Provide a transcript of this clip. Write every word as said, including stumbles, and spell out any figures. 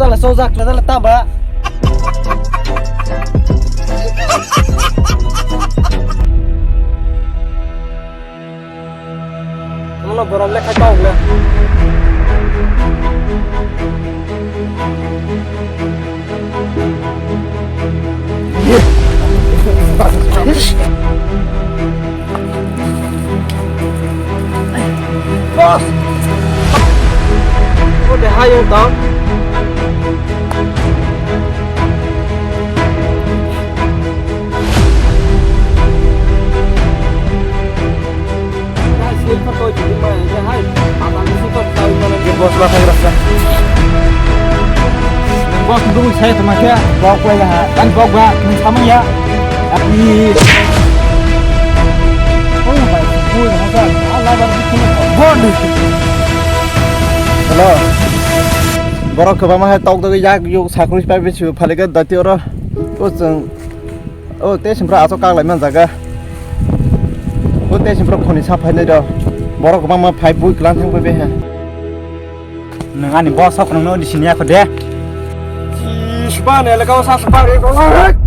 Tala sojak na tala tamba. Ano borom le khai tong le. Boss. What the hell you done? Boss ma khai rasa. Boss dulu saya teman saya. Bok wala ha. Kan bok ba, kan sama ya. Tapi. Oh, my God. Hello. Borok kwbangma hai tok dogwi yak yuk sakri pai bisu phaliga dati oro. O chwng, o tei simpra aswk kaglai man jaga. O tei simpra khoni sa phainai do. Borok kwbangma phai bui klan thang bai beha. Nwng ani boss rok nwngno di sini ako de. Sibani elaka o sa sibani.